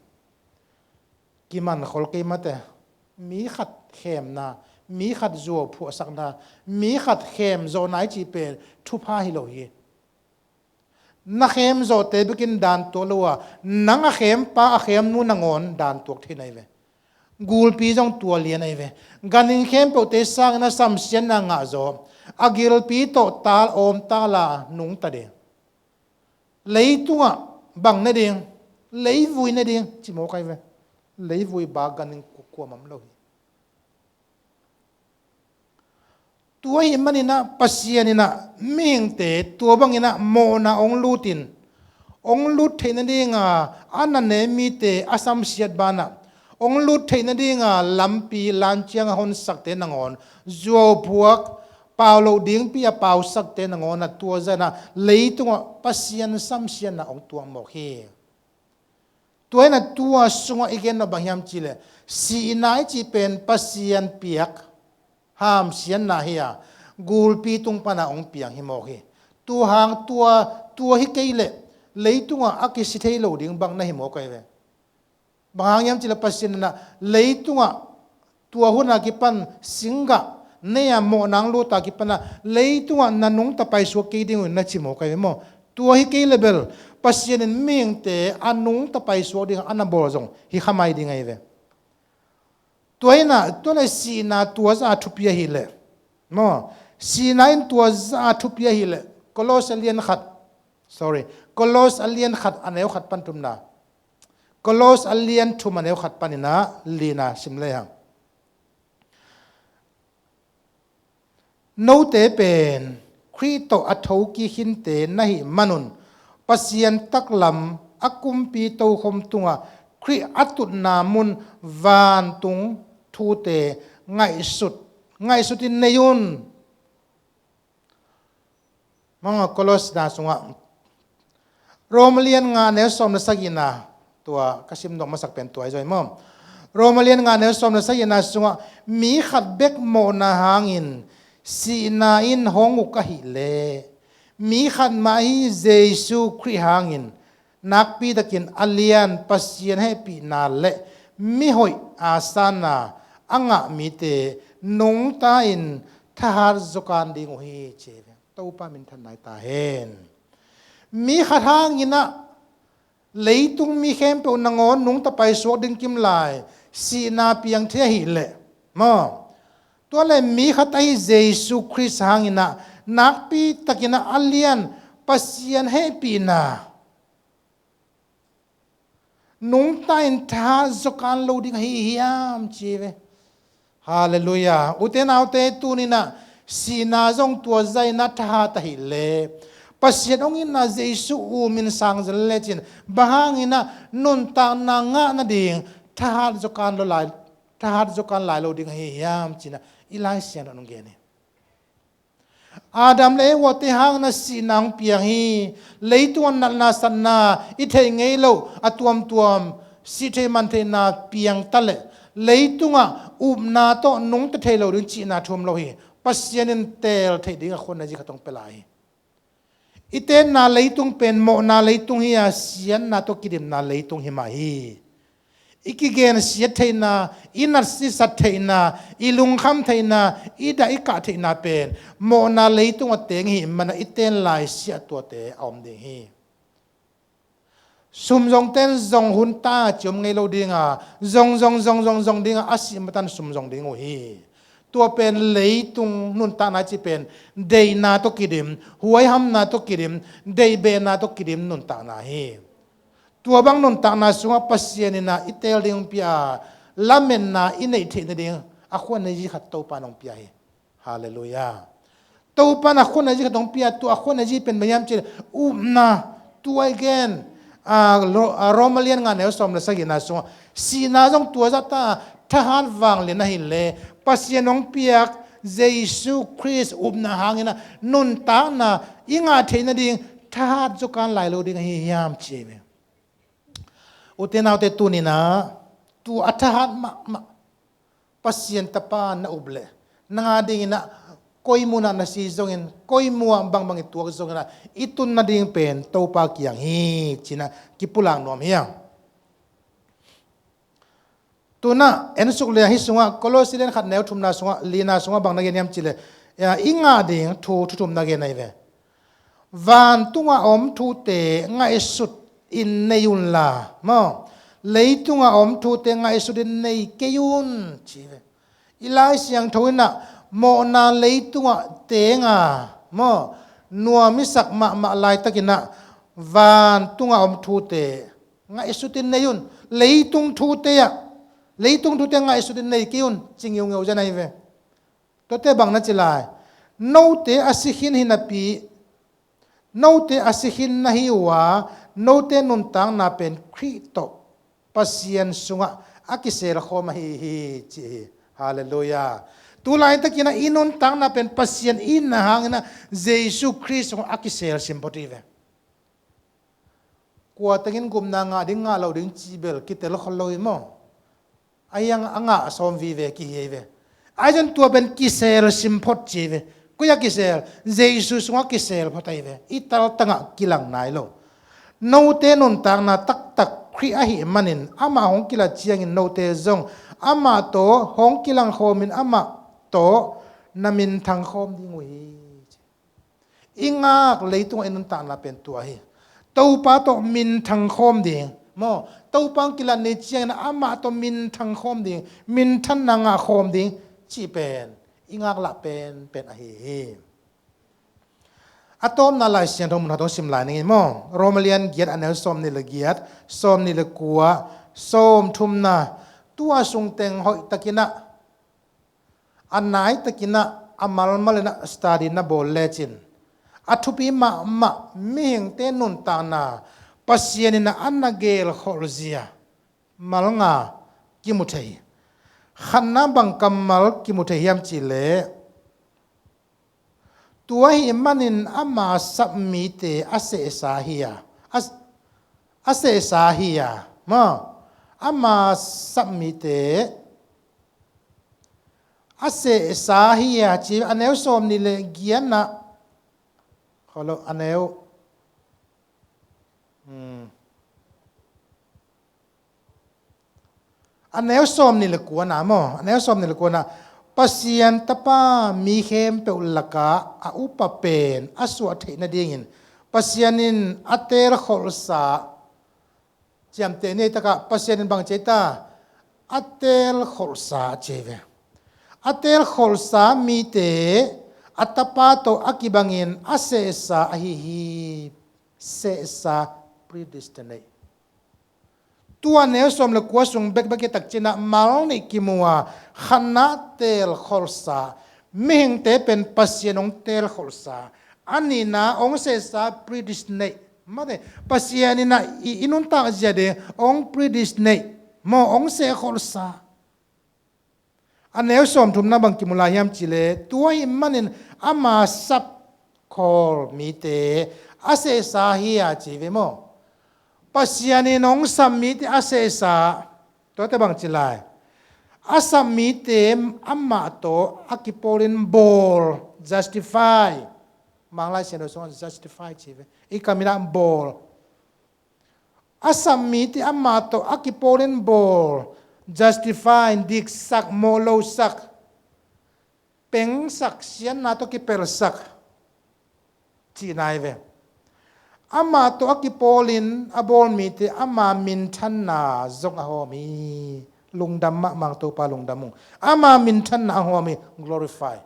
Kiman khol kei mate. Mi khat khemna, mi khat zuau phuahsakna, mi khat khem zawhna i cih pen thupha hi lo hi. Na khem zawhte bekin dan tuak lo a, nang a khempa a khemnu nangawn dan tuak thei na hi ve. Gulpi zong tua lian ahi ve. Ganhing khempeuhte sangin a samsiatna ngahzaw, a gilpi tawh tal awm tala nungta ding. Leitungah bang ne ding, leivui ne ding ci mawk ahi ve. Leivui bak ganhing kuamah om lo hi. Tua ahih manin a Pasian in a mihingte tua bangin a mawhna hong lutin, hong lut theih nadinga a na ne mite a samsiat banah hong lut theih nadinga lampi lancianga honsakte nangawn, zuauphuak pau loh dingpi a pausakte nangawn a tua zah in a leitungah Pasian samsiatna hong tuak mawk hi. Tua hi-in a tua sungah i gen nop bang hiam cih leh, sihna i cih pen Pasian piak hamsiatna hi a, gulpi tung pana hong piang hi mawk hi. Tua hang tua, tua hi kei leh leitungah a kisi thei lo ding bang na hi mawk ahi ve. Bang hang hiam cih leh Pasian in ah leitungah tua hun a kipan singgah nei a mawhna hong lut a kipan ah leitungah na nungta paisuak kei ding uh hi na ci mawk ahi ve maw. Tua hi kei leh bel Pasian in mihingte a nungta paisuak ding a na bawl zong hi kha mai ding ahi ve. Tua in ah, tua leh sihna tua zah a thupi ahih leh maw, sihna in tua zah a thupi ahih leh, Kolos a lian khat, sorry, Kolos a lian khat a neu khat pan thumna, Kolos a lian thum a neu khat panin ah lina sim lehang, note pen Khrih tawh a thokik khinte na hih manun Pasian taklam a kumpi tokhom tungah Khrih a tutna mun vantung thute ngaihsut, ngaihsut in nei un. Manga Kolosna sungah Rom a lian nga neu sawm le sagihna, tua ka sim nop masak pen tua hi zaw hi maw. Rom a lian nga neu sawm le sagihna sungah mi khat bek mawhna hangin sihna in hong uk ahih leh, mi khat mah ahi Jesu Khrih hangin nakpi takin a lian Pasian hehpihna le mihoih a sanna a ngah mite nungta in thahat zawkan ding uh hi ci hi. Topa minthanna hi ta hen. Mi khat hangin ah leitung mi khempeuh nangawn nungta paisuak ding kim lai sihna piang thei ahih leh maw, tua leh mi khat ahi Jesu Khrist hangin ah nakpi takin ah a lian Pasian hehpihna nungta in thahat zawkan lo ding ahi hiam ci hi ve. Halleluiah. Ute naute, tuni-in ah sihna zong tua zah in ah thahat ahih leh, Pasian hong itna Jesu um in sang zel lecin bang hangin ah nuntakna ngah nading thahat zawkan lo lai, thahat zawkan lai lo ding ahi hiam ci-in ah i Lai Siangtho in hong gen hi. Adam le Eva te hangin ah sihna hong piang hi. Leitung a natna satna i theih ngei loh a tuamtuam sih theih man theihna piang ta leh leitungah upna tawh nungta thei lo ding cihna thu om lo hi. Pasian in teel theih ding a khuan a zi khat hong pia lai hi. I tenna leitung pen mawhna leitung hi a, siatna tawh kidimna leitung hi mah hi. I kigensiat theihna, i nat i sat theihna, i lungkham theihna, i dah i kah theihna pen mawhna leitung a teng hi. Mana i ten lai siah tuate a om ding hi. Sum zongte in zong hun ta ci om ngei lo ding a, zong zong zong zong zong ding a, a sih matan sum zong ding uh hi. Tua pen leitung nuntakna ci pen deihna tawh kidim, huaihamna tawh kidim, deihbehna tawh kidim nuntakna hi. Tua bang nuntakna sungah Pasian in ah i teel ding hong pia a, lametna i neih theih nading a khuan a zi khat Topa in hong pia hi. Halleluiah. Topa in a khuan a zi khat hong pia, tua a khuan a zi pen bang hiam cih leh upna, tua i gen, a, Ro-, a, Rom a lian nga neu sawm le sagihna sungah sihna zong tua zah ta thahat vanglian ahih leh Pasian hong piak Jesu Khrist upna hangin ah nuntakna i ngah theih nading thahat zawkan lai lo ding ahi hiam ci hi ve. Ute naute, tuni-in ah tua a thahat mahmah Pasian Tapa na up leh nang a dingin ah koi mun ah na si zongin, koi mun ah bangbang i tuak zongin ah i tun nading pen Topa kiang hi ci-in ah kipulak nuam hi hang. Tu-in ah en suk leng, hih sungah Kolose lian khat neu thumna sungah, lina sungah bang na gen hiam cih leh, i ngah ding thu, thu thum na gen ahi ve. Vantung a om thute ngaihsut in nei unla maw, leitung a om thute ngaihsut in nei kei un ci hi ve. I Lai Siangtho in ah mawhna leitung ah teng a maw, nuam i sak mahmah laitakin ah vantung a om thute ngaihsut in nei un. Leitung thute ah, leitung thute ngaihsut in nei kei un ci ngiungeu zen ahi ve. Tuate bang na ci lai? Note a si khin hi napi, note a si khin na hi uh a, note nuntakna pen Khrih tawh Pasian sungah a kisel khawm ahi hi ci hi. Halleluiah. Tu laitakin ah i nuntakna pen Pasian itna hangin ah Jesu Khrist sungah a kisel sim phot hi ve. Kua tengin gupna ngah ding, ngah lo ding cih bel kitel khol lo hi maw. A hiang a ngah sawm vive kihi hi ve. Ahi zong tua pen kisel sim phot ci hi ve. Koi ah kisel, Jesu sungah kisel phot ahi ve. I taltangah kilang nai lo. Note nuntakna taktak Khrih ahih manin amah hong kila ciangin note zong amah tawh hong kilang khawmin amah tawh na minthang khawm ding uh hi. I ngak leitungah i nuntakna pen tua hi. Topa tawh minthang khawm ding maw? Topa hong kilat ni ciangin amah tawh minthang khawm ding, minthanna ngah khawm ding cih pen i ngaklah penpen ahi hi. A tawpna Lai Siangtho mun khat hong sim lai ning maw? Rom a lian giat, a neu sawm nih le giat, sawm nih le kua, sawm thumna. Tua sungteng hoihtakinah, a naitakinah, a malmalinah study na bawl lecin a thupi mahmah mihingte nuntakna Pasian inah a na gelkholh zia malnga kimu thei hi. Khatna bang kammal kimu thei hiam cihleh, tua ahih manin ama sap mite a sehsa hi a, a, a sehsa hi a, maw? Ama sap mite a sehsa hi a ci a neu sawm nih le giatna. Kholo a neu. Hmm. A neu sawm nih le kuana maw? A neu sawm nih le kuana. Pasian Tapa mi khempeuh lakah a upa pen a suah theih nadingin Pasian in a teelkholhsa, ciamteh ni ei takah Pasian in bang ci ei ta? A teelkholhsa a ci ei ve. A teelkholhsa mite a Tapa tawh a kibangin a sehsa ahi hi. Sehsa, predestinate. Tua neu sawm le kua sung bekbek i takcinah mal nih kimu a, khatna teelkholhsa. Mihingte pen Pasian hong teelkholhsa. A nihna hong sehsa, predestinate. Mate, Pasian inah i, i nuntak zia ding hong predestinate maw, hong sehkholhsa. A neu sawm thumna bang kimu lai hiam cihleh, tua ahih manin ama sap khawl mite a sehsa hi a ci ve maw? Pasian in hong sap mite a sehsa. Tuate bang ci lai? A sap mite amah tawh a kipawlin bawl, justify. Manglai Siangtho sungah justify ci ve. I kaminah bawl. A sap mite amah tawh a kipawlin bawl, justify, diksak, mawhlosak, pengsak, siatna tawh kipelsak cihna hi ve. Amah tawh a kipawlin a bawl mite ama minthanna zong a hawm hi. Lungdam mahmah, Topa lungdam ung. Ama minthanna a hawm hi, glorify.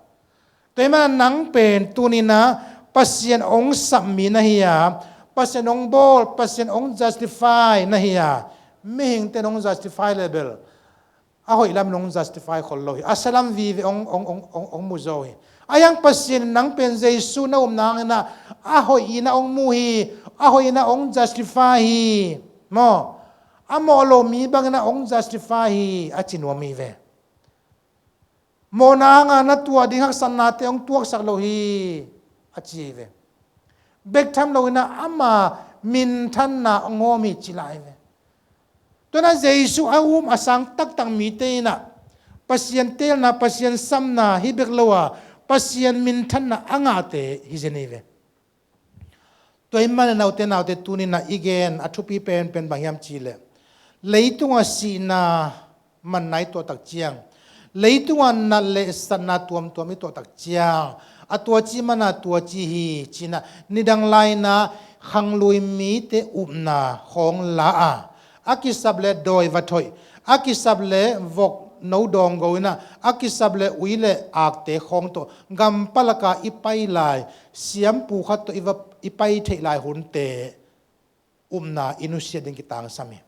Tua ahih manin nang pen tuninah Pasian hong sap mi na hi a, Pasian hong bawl, Pasian hong justify na hi a, mihingte in hong justify leh bel a hoih lamin hong justify khol lo hi. A salam vive hong, hong, hong, hong, hong mu zo hi. A hiang Pasian in nang pen Jesu na upna hanginah a hoih inah hong mu hi, a hoih inah hong justify hi. Maw? A mawh lo mi banginah hong justify hi, a ci nuam hi ve. Mawhna hanga na tuah ding haksatnate hong tuaksak lo hi, a ci hi ve. Bek tham loinah ama minthanna hong hawm hi ci lai hi ve. Tuanah Jesu a um a sang taktak mite inah Pasian teelna, Pasian sapna hi bek lo a, Pasian minthanna a ngahte hi zen hi ve. Tua ahih manin naute, naute tuninah i gen a thupi penpen bang hiam cihleh, leitungah sihna manna i tuahtak ciang, leitungah nat le satna tuamtuam i tuahtak ciang, a tuaci mana tuaci hi cinah nidang lainah khanglui mite upna khawng la a, a kisap le dawi va thoih, a kisap le vok no dawnggo inah, a kisap le ui le akte khawng tawh gampalaka i pai lai, siampu khat tawh i va, i pai theih lai hunte upna i nusiat ding kitangsam hi.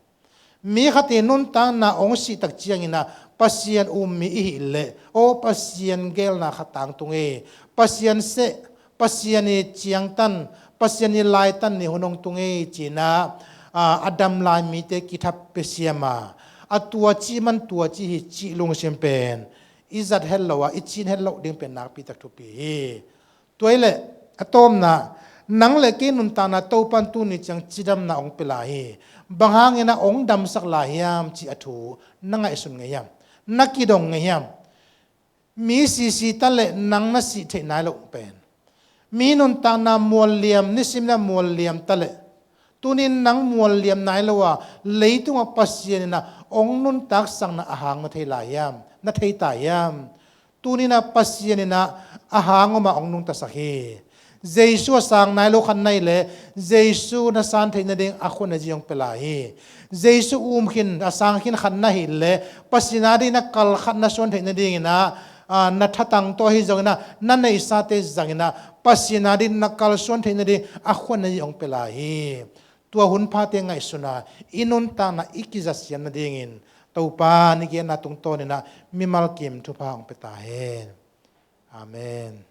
Mi khat i nuntakna hong sihtak cianginah Pasian um mi i hih leh, aw Pasian geelna khat tangtung hi. Pasian seh, Pasian i ciangtan, Pasian i laitan ni hun hong tung hi cinah, a, a dam lai mite kithap pia siam a, a tuaci man tuaci hi cih lungsim pen i zat het loh a, i cin het loh ding pen nakpitak thupi hi. Tua hileh a tawpna, nang le kei nuntakna Topan tuni ciang cidamna hong pia lai hi. Bang hanginah hong damsak lai hiam cih a thu na ngaihsun ngei hiam? Na kidong ngei hiam? Mi sisi ta leh nang na sih theih nai loh pen, mi nuntakna mualliam, nisim na mualliam ta leh, tunin nang mualliam nai lo a, leitungah Pasian in ah hong nuntaksakna a hang na thei lai hiam? Na thei ta hiam? Tunin ah Pasian in ah a hang om a hong nungtasak hi. Jesu a sang nai lo khat na hih leh, Jesu na san theih nading a khuan a zi hong pia lai hi. Jesu um khin, a sang khin khat na hih leh, Pasian adingin a kal khat na suan theih nadingin ah, aa, na thatang tawh ahi zongin ah, na neihsate zangin ah, Pasian adingin na kal suan theih nading a khuan a zi hong pia lai hi. Tua hun phate ngaihsun a, i nuntakna i kizat siam nadingin, Topa na genna tungtawnin ah mimal kim thupha hong pia ta hen. Amen.